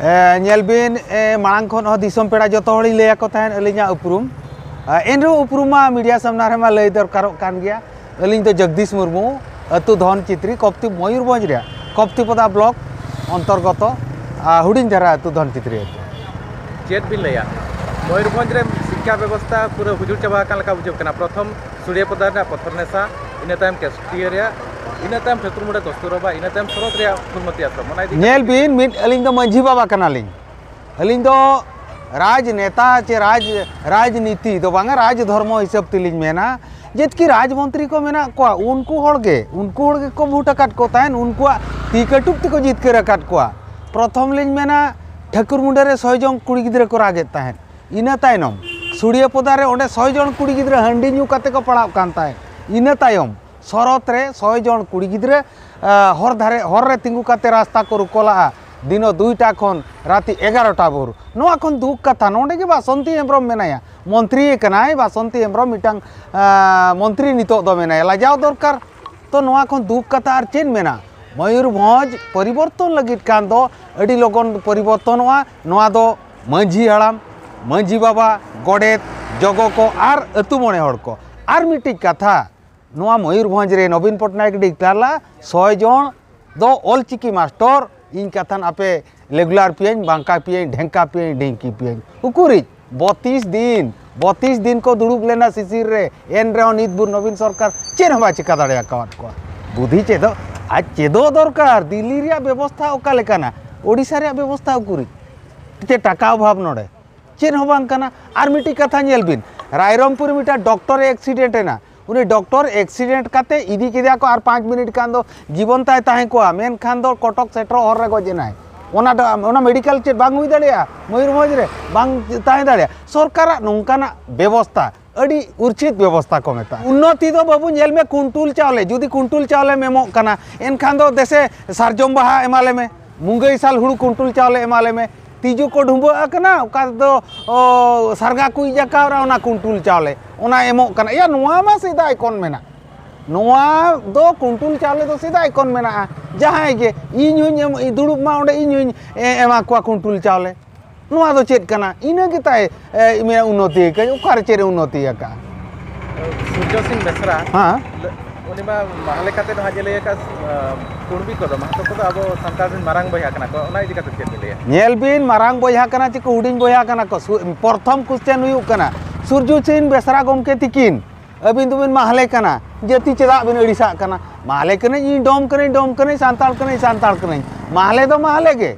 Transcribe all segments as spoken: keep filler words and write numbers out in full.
ᱮ, ᱧᱮᱞ ᱵᱤᱱ, ᱮ, ᱢᱟᱲᱟᱝ ᱠᱷᱚᱱ ᱦᱚᱸ ᱫᱤᱥᱚᱢ ᱯᱮᱲᱟ ᱡᱚᱛᱚ ᱦᱚᱲᱤᱧ ᱞᱟᱹᱭ ᱟᱠᱚ ᱛᱟᱦᱮᱸᱫ ᱟᱹᱞᱤᱧᱟᱜ ᱩᱯᱨᱩᱢ᱾ ᱮ, ᱮᱱ ᱨᱮᱦᱚᱸ ᱩᱯᱨᱩᱢ ᱢᱟ ᱢᱤᱰᱤᱭᱟ ᱥᱟᱢᱱᱟ ᱨᱮᱢᱟ ᱞᱟᱹᱭ ᱫᱚᱨᱠᱟᱨᱚᱜ ᱠᱟᱱ ᱜᱮᱭᱟ᱾ ᱟᱹᱞᱤᱧ ᱫᱚ ᱡᱚᱜᱽᱫᱤᱥ ᱢᱩᱨᱢᱩ, ᱟᱹᱛᱩ ᱫᱷᱚᱱ ᱪᱤᱛᱨᱤ, ᱠᱚᱯᱛᱤ, ᱢᱚᱭᱩᱨᱵᱷᱚᱸᱡᱽ ᱨᱮᱭᱟᱜ ᱠᱚᱯᱛᱤᱯᱚᱫᱟ ᱵᱞᱚᱠ ᱚᱱᱛᱚᱨᱜᱚᱛᱚ, ᱟ, ᱦᱩᱰᱤᱧ ᱫᱷᱟᱨᱟ ᱟᱹᱛᱩ ᱫᱷᱚᱱ ᱪᱤᱛᱨᱤ ᱟᱹᱛᱩ᱾ ᱪᱮᱫ ᱵᱤᱱ ᱞᱟᱹᱭᱟ, ᱢᱚᱭᱩᱨᱵᱷᱚᱸᱡᱽ ᱨᱮ ᱥᱤᱠᱠᱷᱟ ᱵᱮᱵᱚᱥᱛᱷᱟ ᱯᱩᱨᱟᱹ ᱦᱩᱡᱩᱲ ᱪᱟᱵᱟ ᱟᱠᱟᱱ ᱞᱮᱠᱟ ᱵᱩᱡᱷᱟᱹᱜ ᱠᱟᱱᱟ? ᱯᱨᱚᱛᱷᱚᱢ ᱥᱩᱲᱤᱭᱟᱹ ᱯᱚᱫᱟ ᱨᱮᱱᱟᱜ ᱯᱚᱛᱷᱚᱨ ᱱᱮᱥᱟ, ᱤᱱᱟᱹ ᱛᱟᱭᱚᱢ ᱠᱮᱥᱴᱤᱭᱟᱹ ᱨᱮᱭᱟᱜ, ᱤᱱᱟᱹ ᱛᱟᱭᱚᱢ ᱴᱷᱟᱹᱠᱩᱨ ᱢᱩᱸᱰᱟ ᱠᱚᱥᱛᱩᱨᱵᱟ, ᱤᱱᱟᱹ ᱛᱟᱭᱚᱢ ᱥᱚᱨᱚᱛ ᱨᱮᱭᱟᱜ ᱯᱷᱩᱞᱢᱚᱛᱤ ᱟᱥᱨᱚᱢ, ᱚᱱᱟ ᱤᱫᱤ ᱠᱟᱛᱮ ᱧᱮᱞ ᱵᱤᱱ, ᱢᱤᱫ ᱟᱹᱞᱤᱧ ᱫᱚ ᱢᱟᱹᱡᱷᱤ ᱵᱟᱵᱟ ᱠᱟᱱᱟᱞᱤᱧ᱾ ᱟᱹᱞᱤᱧ ᱫᱚ ᱨᱟᱡᱽ ᱱᱮᱛᱟ ᱪᱮ ᱨᱟᱡᱽ, ᱨᱟᱡᱽᱱᱤᱛᱤ ᱫᱚ ᱵᱟᱝᱟ, ᱨᱟᱡᱽ ᱫᱷᱚᱨᱢᱚ ᱦᱤᱥᱟᱹᱵ ᱛᱮᱞᱤᱧ ᱢᱮᱱᱟ᱾ ᱡᱮᱫᱠᱤ ᱨᱟᱡᱽ ᱢᱚᱱᱛᱨᱤ ᱠᱚ ᱢᱮᱱᱟᱜ ᱠᱚᱣᱟ, ᱩᱱᱠᱩ ᱦᱚᱲ ᱜᱮ, ᱩᱱᱠᱩ ᱦᱚᱲ ᱜᱮᱠᱚ ᱵᱷᱳᱴ ᱟᱠᱟᱫ ᱠᱚ ᱛᱟᱦᱮᱸᱫ, ᱩᱱᱠᱩᱣᱟᱜ ᱛᱤ ᱠᱟᱹᱴᱩᱵ ᱛᱮᱠᱚ ᱡᱤᱛᱠᱟᱹᱨ ᱟᱠᱟᱫ ᱠᱚᱣᱟ᱾ ᱯᱨᱚᱛᱷᱚᱢ ᱞᱤᱧ ᱢᱮᱱᱟ, ᱴᱷᱟᱹᱠᱩᱨ ᱢᱩᱸᱰᱟᱹ ᱨᱮ ᱥᱚᱭ ᱡᱚᱱ ᱠᱩᱲᱤ ᱜᱤᱫᱽᱨᱟᱹ ᱠᱚ ᱨᱟᱜᱮᱫ ᱛᱟᱦᱮᱸᱫ᱾ ᱤᱱᱟᱹ ᱛᱟᱭᱱᱚᱢ ᱥᱩᱲᱤᱭᱟᱹ ᱯᱚᱫᱟ ᱨᱮ ᱚᱸᱰᱮ ᱥᱚᱭ ᱡᱚᱱ ᱠᱩᱲᱤ ᱜᱤᱫᱽᱨᱟᱹ ᱦᱟᱺᱰᱤ ᱧᱩ ᱠᱟᱛᱮ ᱠᱚ ᱯᱟᱲᱟᱜ ᱠᱟᱱ ᱛᱟᱦᱮᱸᱫ᱾ ᱤᱱᱟᱹ ᱛᱟᱭᱚᱢ ᱥᱚᱨᱚᱛ ᱨᱮ ᱥᱚᱭ ᱡᱚᱱ ᱠᱩᱲᱤ ᱜᱤᱫᱽᱨᱟᱹ, ᱟ, ᱦᱚᱨ ᱫᱷᱟᱨᱮ, ᱦᱚᱨ ᱨᱮ ᱛᱤᱸᱜᱩ ᱠᱟᱛᱮ ᱨᱟᱥᱛᱟ ᱠᱚ ᱨᱩᱠᱚ ᱞᱟᱜᱼᱟ᱾ ᱫᱤᱱᱚ ᱫᱩᱭᱴᱟ ᱠᱷᱚᱱ ᱨᱟᱛᱤ ᱮᱜᱟᱨᱚᱴᱟ ᱵᱷᱳᱨ᱾ ᱱᱚᱣᱟ ᱠᱷᱚᱱ ᱫᱩᱠ ᱠᱟᱛᱷᱟ, ᱱᱚᱰᱮ ᱜᱮ ᱵᱟᱥᱚᱱᱛᱤ ᱦᱮᱢᱵᱨᱚᱢ ᱢᱮᱱᱟᱭᱟ, ᱢᱚᱱᱛᱨᱤ ᱠᱟᱱᱟᱭ ᱵᱟᱥᱚᱱᱛᱤ ᱦᱮᱢᱵᱨᱚᱢ, ᱢᱤᱫᱴᱟᱝ, ᱟ, ᱢᱚᱱᱛᱨᱤ ᱱᱤᱛᱚᱜ ᱫᱚ ᱢᱮᱱᱟᱭᱟ, ᱞᱟᱡᱟᱣ ᱫᱚᱨᱠᱟᱨ᱾ ᱛᱚ ᱱᱚᱣᱟ ᱠᱷᱚᱱ ᱫᱩᱠ ᱠᱟᱛᱷᱟ ᱟᱨ ᱪᱮᱫ ᱢᱮᱱᱟᱜᱼᱟ? ᱢᱚᱭᱩᱨᱵᱷᱚᱸᱡᱽ ᱯᱚᱨᱤᱵᱚᱨᱛᱚᱱ ᱞᱟᱹᱜᱤᱫ ᱠᱷᱟᱱ ᱫᱚ ᱟᱹᱰᱤ ᱞᱚᱜᱚᱱ ᱯᱚᱨᱤᱵᱚᱨᱛᱚᱱᱚᱜᱼᱟ᱾ ᱱᱚᱣᱟ ᱫᱚ ᱢᱟᱹᱡᱷᱤ ᱦᱟᱲᱟᱢ, ᱢᱟᱹᱡᱷᱤ ᱵᱟᱵᱟ, ᱜᱚᱰᱮᱛ, ᱡᱚᱜᱚ ᱠᱚ ᱟᱨ ᱟᱹᱛᱩ ᱢᱚᱬᱮ ᱦᱚᱲ ᱠᱚ᱾ ᱟᱨ ᱢᱤᱫᱴᱤᱡ ᱠᱟᱛᱷᱟ, ᱱᱚᱣᱟ ᱢᱚᱭᱩᱨᱵᱷᱚᱸᱡᱽ ᱨᱮ ᱱᱚᱵᱤᱱ ᱯᱚᱴᱱᱟᱭᱮᱠ declare ᱞᱟᱜᱼᱟ, ᱥᱚᱭ ᱡᱚᱱ ᱫᱚ ᱚᱞᱪᱤᱠᱤ ᱢᱟᱥᱴᱚᱨ, ᱤᱧ ᱠᱟᱛᱷᱟᱱ ᱟᱯᱮ ᱞᱮᱜᱩᱞᱟᱨ ᱯᱮᱭᱟᱹᱧ, ᱵᱟᱝᱠᱟ ᱯᱮᱭᱟᱹᱧ, ᱰᱷᱮᱝᱠᱟ ᱯᱮᱭᱟᱹᱧ, ᱰᱷᱤᱝᱠᱤ ᱯᱮᱭᱟᱹᱧ᱾ ᱩᱠᱩᱨᱤᱡ ᱵᱚᱛᱤᱥ ᱫᱤᱱ, ᱵᱚᱛᱤᱥ ᱫᱤᱱ ᱠᱚ ᱫᱩᱲᱩᱵ ᱞᱮᱱᱟ ᱥᱤᱥᱤᱨ ᱨᱮ, ᱮᱱ ᱨᱮᱦᱚᱸ ᱱᱤᱛ ᱵᱷᱳᱨ ᱱᱚᱵᱤᱱ ᱥᱚᱨᱠᱟᱨ ᱪᱮᱫ ᱦᱚᱸ ᱵᱟᱭ ᱪᱤᱠᱟ ᱫᱟᱲᱮ ᱟᱠᱟᱣᱟᱫ ᱠᱚᱣᱟ᱾ ᱵᱩᱫᱷᱤ ᱪᱮᱫᱚᱜ, ᱟᱡ ᱪᱮᱫᱚᱜ ᱫᱚᱨᱠᱟᱨ᱾ ᱫᱤᱞᱞᱤ ᱨᱮᱭᱟᱜ ᱵᱮᱵᱚᱥᱛᱷᱟ ᱚᱠᱟ ᱞᱮᱠᱟᱱᱟ, ᱳᱰᱤᱥᱟ ᱨᱮᱭᱟᱜ ᱵᱮᱵᱚᱥᱛᱷᱟ ᱩᱠᱩᱨᱤᱡ? ᱪᱮᱫ ᱴᱟᱠᱟ ᱚᱵᱷᱟᱵᱽ ᱱᱚᱰᱮ? ᱪᱮᱫ ᱦᱚᱸ ᱵᱟᱝ ᱠᱟᱱᱟ᱾ ᱟᱨ ᱢᱤᱫᱴᱤᱡ ᱠᱟᱛᱷᱟ ᱧᱮᱞ ᱵᱤᱱ, ᱨᱟᱭᱨᱚᱝᱯᱩᱨ ᱢᱤᱫᱴᱟᱝ ᱰᱚᱠᱴᱚᱨ ᱮ accident ᱮᱱᱟ, ᱩᱱᱤ ᱰᱚᱠᱴᱚᱨ accident ᱠᱟᱛᱮ ᱤᱫᱤ ᱠᱮᱫᱮᱭᱟ ᱠᱚ, ᱟᱨ ᱯᱟᱸᱪ ᱢᱤᱱᱤᱴ ᱠᱷᱟᱱ ᱫᱚ ᱡᱤᱵᱚᱱ ᱛᱟᱭ ᱛᱟᱦᱮᱸ ᱠᱚᱜᱼᱟ, ᱢᱮᱱᱠᱷᱟᱱ ᱫᱚ ᱠᱚᱴᱚᱠ ᱥᱮᱴᱮᱨᱚᱜ ᱦᱚᱨ ᱨᱮ ᱜᱚᱡ ᱮᱱᱟᱭ᱾ ᱚᱱᱟ ᱫᱚ, ᱚᱱᱟ ᱢᱮᱰᱤᱠᱮᱞ ᱪᱮᱫ ᱵᱟᱝ ᱦᱩᱭ ᱫᱟᱲᱮᱭᱟᱜᱼᱟ ᱢᱚᱭᱩᱨᱵᱷᱚᱸᱡᱽ ᱨᱮ? ᱵᱟᱝ ᱛᱟᱦᱮᱸ ᱫᱟᱲᱮᱭᱟᱜᱼᱟ᱾ ᱥᱚᱨᱠᱟᱨᱟᱜ ᱱᱚᱝᱠᱟᱱᱟᱜ ᱵᱮᱵᱚᱥᱛᱷᱟ, ᱟᱹᱰᱤ ᱩᱨᱪᱷᱤᱛ ᱵᱮᱵᱚᱥᱛᱷᱟ ᱠᱚ ᱢᱮᱛᱟᱜᱼᱟ᱾ ᱩᱱᱱᱚᱛᱤ ᱫᱚ ᱵᱟᱹᱵᱩ ᱧᱮᱞ ᱢᱮ, ᱠᱩᱱᱴᱩᱞ ᱪᱟᱣᱞᱮ, ᱡᱩᱫᱤ ᱠᱩᱱᱴᱩᱞ ᱪᱟᱣᱞᱮᱢ ᱮᱢᱚᱜ ᱠᱟᱱᱟ, ᱮᱱᱠᱷᱟᱱ ᱫᱚ ᱫᱮᱥᱮ ᱥᱟᱨᱡᱚᱢ ᱵᱟᱦᱟ ᱮᱢᱟᱞᱮ ᱢᱮ, ᱢᱩᱜᱟᱹᱭ ᱥᱟᱞ ᱦᱩᱲᱩ ᱠᱩᱱᱴᱩᱞ ᱪᱟᱣᱞᱮ ᱮᱢᱟᱞᱮ ᱢᱮ᱾ ᱛᱤᱡᱩ ᱠᱚ ᱰᱷᱩᱸᱵᱟᱹᱜ ᱟᱠᱟᱱᱟ, ᱚᱠᱟ ᱫᱚ, ᱚ, ᱥᱟᱨᱜᱟ ᱠᱚ ᱤᱡ ᱟᱠᱟᱣᱨᱟ, ᱚᱱᱟ ᱠᱩᱱᱴᱩᱞ ᱪᱟᱣᱞᱮ, ᱚᱱᱟ ᱮᱢᱚᱜ ᱠᱟᱱᱟ᱾ ᱮᱭᱟ, ᱱᱚᱣᱟ ᱢᱟ ᱥᱮᱫᱟᱭ ᱠᱷᱚᱱ ᱢᱮᱱᱟᱜ᱾ ᱱᱚᱣᱟ ᱫᱚ ᱠᱩᱱᱴᱩᱞ ᱪᱟᱣᱞᱮ ᱫᱚ ᱥᱮᱫᱟᱭ ᱠᱷᱚᱱ ᱢᱮᱱᱟᱜᱼᱟ᱾ ᱡᱟᱦᱟᱸᱭ ᱜᱮ, ᱤᱧ ᱦᱚᱸᱧ ᱮᱢ, ᱫᱩᱲᱩᱵ ᱢᱟ ᱚᱸᱰᱮ, ᱤᱧ ᱦᱚᱸᱧ, ᱮ, ᱮᱢᱟ ᱠᱚᱣᱟ ᱠᱩᱱᱴᱩᱞ ᱪᱟᱣᱞᱮ᱾ ᱱᱚᱣᱟ ᱫᱚ ᱪᱮᱫ ᱠᱟᱱᱟ? ᱤᱱᱟᱹ ᱜᱮ ᱛᱟᱭ, ᱮ, ᱢᱮᱱᱟ ᱩᱱᱱᱚᱛᱤ ᱟᱠᱟᱫ, ᱚᱠᱟᱨᱮ ᱪᱮᱫ ᱮ ᱩᱱᱱᱚᱛᱤ ᱟᱠᱟᱫᱼᱟ? ᱥᱩᱨᱡᱚ ᱥᱤᱝ ᱵᱮᱥᱨᱟ, ᱦᱮᱸ᱾ ᱞᱟᱹ-, ᱩᱱᱤ ᱢᱟ ᱢᱟᱦᱞᱮ ᱠᱟᱛᱮ ᱫᱚ ᱦᱟᱸᱜ ᱡᱮ ᱞᱟᱹᱭ ᱟᱠᱟᱫ, ᱟᱸ, ᱠᱩᱲᱵᱤ ᱠᱚᱫᱚ, ᱢᱟᱦᱟᱛᱚ ᱠᱚᱫᱚ ᱟᱵᱚ ᱥᱟᱱᱛᱟᱲ ᱨᱮᱱ ᱢᱟᱨᱟᱝ ᱵᱚᱭᱦᱟ ᱠᱟᱱᱟ ᱠᱚ, ᱚᱱᱟ ᱤᱫᱤ ᱠᱟᱛᱮ ᱪᱮᱫ ᱵᱤᱱ ᱞᱟᱹᱭᱟ? ᱧᱮᱞ ᱵᱤᱱ, ᱢᱟᱨᱟᱝ ᱵᱚᱭᱦᱟ ᱠᱟᱱᱟ ᱪᱮ ᱠᱚ ᱦᱩᱰᱤᱧ ᱵᱚᱭᱦᱟ ᱠᱟᱱᱟ ᱠᱚ, ᱥᱩ-, ᱯᱨᱚᱛᱷᱚᱢ question ᱦᱩᱭᱩᱜ ᱠᱟᱱᱟ, ᱥᱩᱨᱡᱚ ᱥᱤᱝ ᱵᱮᱥᱨᱟ ᱜᱚᱢᱠᱮ ᱛᱤᱠᱤᱱ, ᱟᱹᱵᱤᱱ ᱫᱚᱵᱤᱱ ᱢᱟᱦᱞᱮ ᱠᱟᱱᱟ, ᱡᱟᱹᱛᱤ ᱪᱮᱫᱟᱜ ᱵᱤᱱ ᱟᱹᱲᱤᱥᱟᱜ ᱠᱟᱱᱟ? ᱢᱟᱦᱞᱮ ᱠᱟᱹᱱᱟᱹᱧ, ᱤᱧ ᱰᱚᱢ ᱠᱟᱹᱱᱟᱹᱧ, ᱰᱚᱢ ᱠᱟᱹᱱᱟᱹᱧ, ᱥᱟᱱᱛᱟᱲ ᱠᱟᱹᱱᱟᱹᱧ, ᱥᱟᱱᱛᱟᱲ ᱠᱟᱹᱱᱟᱹᱧ, ᱢᱟᱦᱞᱮ ᱫᱚ ᱢᱟᱦᱞᱮ ᱜᱮ᱾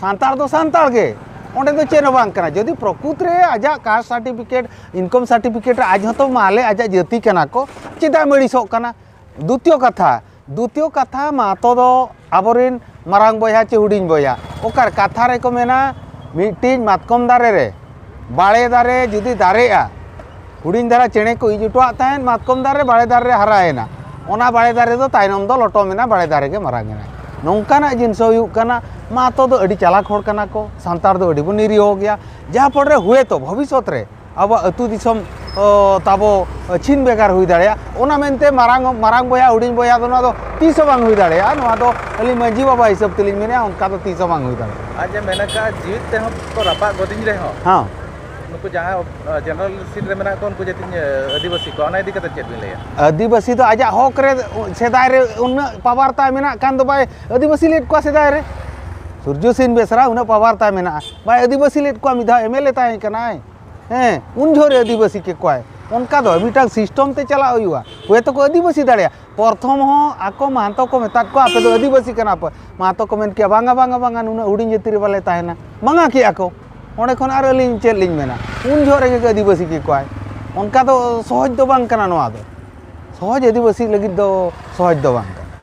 ᱥᱟᱱᱛᱟᱲ ᱫᱚ ᱥᱟᱱᱛᱟᱲ ᱜᱮ, ᱚᱸᱰᱮ ᱫᱚ ᱪᱮᱫ ᱦᱚᱸ ᱵᱟᱝ ᱠᱟᱱᱟ᱾ ᱡᱩᱫᱤ ᱯᱨᱚᱠᱩᱛ ᱨᱮ ᱟᱡᱟᱜ caste certificate, income certificate ᱨᱮ ᱟᱡ ᱦᱚᱸᱛᱚ ᱢᱟᱦᱞᱮ, ᱟᱡᱟᱜ ᱡᱟᱹᱛᱤ ᱠᱟᱱᱟ ᱠᱚ, ᱪᱮᱫᱟᱜ ᱮᱢ ᱟᱹᱲᱤᱥᱚᱜ ᱠᱟᱱᱟ? ᱫᱩᱛᱤᱭᱚ ᱠᱟᱛᱷᱟ, ᱫᱩᱛᱤᱭᱚ ᱠᱟᱛᱷᱟ, ᱢᱟᱦᱟᱛᱚ ᱫᱚ ᱟᱵᱚᱨᱮᱱ ᱢᱟᱨᱟᱝ ᱵᱚᱭᱦᱟ ᱪᱮ ᱦᱩᱰᱤᱧ ᱵᱚᱭᱦᱟ, ᱚᱠᱟᱨᱮ ᱠᱟᱛᱷᱟ ᱨᱮᱠᱚ ᱢᱮᱱᱟ, ᱢᱤᱫᱴᱤᱡ ᱢᱟᱛᱠᱚᱢ ᱫᱟᱨᱮ ᱨᱮ, ᱵᱟᱲᱮ ᱫᱟᱨᱮ ᱡᱩᱫᱤ ᱫᱟᱨᱮᱜᱼᱟ, ᱦᱩᱰᱤᱧ ᱫᱷᱟᱨᱟ ᱪᱮᱬᱮ ᱠᱚ ᱤᱡ ᱦᱚᱴᱚᱣᱟᱜ ᱛᱟᱦᱮᱸᱫ, ᱢᱟᱛᱠᱚᱢ ᱫᱟᱨᱮ ᱵᱟᱲᱮ ᱫᱟᱨᱮ ᱨᱮ ᱦᱟᱨᱟᱭᱮᱱᱟ, ᱚᱱᱟ ᱵᱟᱲᱮ ᱫᱟᱨᱮ ᱫᱚ ᱛᱟᱭᱱᱚᱢ ᱫᱚ ᱞᱚᱴᱚᱢ ᱮᱱᱟ, ᱵᱟᱲᱮ ᱫᱟᱨᱮ ᱜᱮ ᱢᱟᱨᱟᱝ ᱮᱱᱟ᱾ ᱱᱚᱝᱠᱟᱱᱟᱜ ᱡᱤᱱᱤᱥ ᱦᱩᱭᱩᱜ ᱠᱟᱱᱟ᱾ ᱢᱟᱦᱟᱛᱚ ᱫᱚ ᱟᱹᱰᱤ ᱪᱟᱞᱟᱠ ᱦᱚᱲ ᱠᱟᱱᱟ ᱠᱚ, ᱥᱟᱱᱛᱟᱲ ᱫᱚ ᱟᱹᱰᱤ ᱵᱚᱱ ᱱᱤᱨᱤᱦᱚ ᱜᱮᱭᱟ, ᱡᱟᱦᱟᱸ ᱯᱚᱨᱮ ᱦᱩᱭᱛᱚ ᱵᱷᱚᱵᱤᱥᱥᱚᱛ ᱨᱮ ᱟᱵᱚᱣᱟᱜ ᱟᱹᱛᱩ ᱫᱤᱥᱚᱢ, ᱚ, ᱛᱟᱵᱚ ᱪᱷᱤᱱ ᱵᱷᱮᱜᱟᱨ ᱦᱩᱭ ᱫᱟᱲᱮᱭᱟᱜᱼᱟ᱾ ᱚᱱᱟ ᱢᱮᱱᱛᱮ ᱢᱟᱨᱟᱝ, ᱢᱟᱨᱟᱝ ᱵᱚᱭᱦᱟ, ᱦᱩᱰᱤᱧ ᱵᱚᱭᱦᱟ ᱫᱚ ᱱᱚᱣᱟ ᱫᱚ ᱛᱤᱥ ᱦᱚᱸ ᱵᱟᱝ ᱦᱩᱭ ᱫᱟᱲᱮᱭᱟᱜᱼᱟ᱾ ᱱᱚᱣᱟ ᱫᱚ ᱟᱹᱞᱤᱧ ᱢᱟᱹᱡᱷᱤ ᱵᱟᱵᱟ ᱦᱤᱥᱟᱹᱵ ᱛᱮᱞᱤᱧ ᱢᱮᱱᱮᱫᱼᱟ, ᱚᱱᱠᱟ ᱫᱚ ᱛᱤᱥ ᱦᱚᱸ ᱵᱟᱝ ᱦᱩᱭ ᱫᱟᱲᱮᱭᱟᱜᱼᱟ᱾ ᱟᱡ ᱮ ᱢᱮᱱ ᱟᱠᱟᱫᱼᱟ, ᱡᱤᱣᱤᱫ ᱛᱮᱦᱚᱸ ᱠᱚ ᱨᱟᱯᱟᱜ ᱜᱚᱫᱤᱧ ᱨᱮᱦᱚᱸ, ᱦᱮᱸ᱾ ᱱᱩᱠᱩ ᱡᱟᱦᱟᱸ, ᱟ, general seat ᱨᱮ ᱢᱮᱱᱟᱜ ᱠᱚᱣᱟ, ᱩᱱᱠᱩ ᱡᱟᱹᱛᱤᱧ, ᱟ, ᱟᱹᱫᱤᱵᱟᱹᱥᱤ ᱠᱚᱣᱟ, ᱚᱱᱟ ᱤᱫᱤ ᱠᱟᱛᱮ ᱪᱮᱫ ᱵᱤᱱ ᱞᱟᱹᱭᱟ? ᱟᱹᱫᱤᱵᱟᱹᱥᱤ ᱫᱚ ᱟᱡᱟᱜ ᱦᱚᱠ ᱨᱮ ᱥᱮᱫᱟᱭ ᱨᱮ ᱩᱱᱟᱹᱜ power ᱛᱟᱭ ᱢᱮᱱᱟᱜ ᱠᱷᱟᱱ ᱫᱚ ᱵᱟᱭ ᱟᱹᱫᱤᱵᱟᱹᱥᱤ ᱞᱮᱫ ᱠᱚᱣᱟ ᱥᱮᱫᱟᱭ ᱨᱮ? ᱥᱩᱨᱡᱚ ᱥᱮᱱ ᱵᱮᱥᱨᱟ ᱩᱱᱟᱹᱜ power ᱛᱟᱭ ᱢᱮᱱᱟᱜᱼᱟ, ᱵᱟᱭ ᱟᱹᱫᱤᱵᱟᱹᱥᱤ ᱞᱮᱫ ᱠᱚᱣᱟ? ᱢᱤᱫ ᱫᱷᱟᱣ MLA ᱛᱟᱦᱮᱸ ᱠᱟᱱᱟᱭ᱾ ᱦᱮᱸ, ᱩᱱ ᱡᱚᱦᱚᱜ ᱨᱮ ᱟᱹᱫᱤᱵᱟᱹᱥᱤ ᱠᱮᱫ ᱠᱚᱣᱟᱭ᱾ ᱚᱱᱠᱟ ᱫᱚ ᱢᱤᱫᱴᱟᱝ system ᱛᱮ ᱪᱟᱞᱟᱜ ᱦᱩᱭᱩᱜᱼᱟ᱾ ᱦᱚᱭᱛᱳ ᱠᱚ ᱟᱹᱫᱤᱵᱟᱹᱥᱤ ᱫᱟᱲᱮᱭᱟᱜᱼᱟ᱾ ᱯᱨᱚᱛᱷᱚᱢ ᱦᱚᱸ ᱟᱠᱚ ᱢᱟᱦᱟᱛᱚ ᱠᱚ ᱢᱮᱛᱟᱫ ᱠᱚᱣᱟ, "ᱟᱯᱮ ᱫᱚ ᱟᱹᱫᱤᱵᱟᱹᱥᱤ ᱠᱟᱱᱟ ᱯᱮ᱾" ᱢᱟᱦᱟᱛᱚ ᱠᱚ ᱢᱮᱱ ᱠᱮᱭᱟ, "ᱵᱟᱝᱟ, ᱵᱟᱝᱟ, ᱵᱟᱝᱟ, ᱱᱩᱱᱟᱹᱜ ᱦᱩᱰᱤᱧ ᱡᱟᱹᱛᱤ ᱨᱮ ᱵᱟᱞᱮ ᱛᱟᱦᱮᱱᱟ᱾" ᱢᱟᱸᱜᱟ ᱠᱮᱜᱼᱟ ᱠᱚ᱾ ᱚᱸᱰᱮ ᱠᱷᱚᱱ ᱟᱨ ᱟᱹᱞᱤᱧ ᱪᱮᱫ ᱞᱤᱧ ᱢᱮᱱᱟ? ᱩᱱ ᱡᱚᱦᱚᱜ ᱨᱮᱜᱮ ᱠᱚ ᱟᱹᱫᱤᱵᱟᱹᱥᱤ ᱠᱮᱫ ᱠᱚᱣᱟᱭ᱾ ᱚᱱᱠᱟ ᱫᱚ ᱥᱚᱦᱚᱡᱽ ᱫᱚ ᱵᱟᱝ ᱠᱟᱱᱟ ᱱᱚᱣᱟ ᱫᱚ᱾ ᱥᱚᱦᱚᱡᱽ ᱟᱹᱫᱤᱵᱟᱹᱥᱤ ᱞᱟᱹᱜᱤᱫ ᱫᱚ ᱥᱚᱦᱚᱡᱽ ᱫᱚ ᱵᱟᱝ ᱠᱟᱱᱟ᱾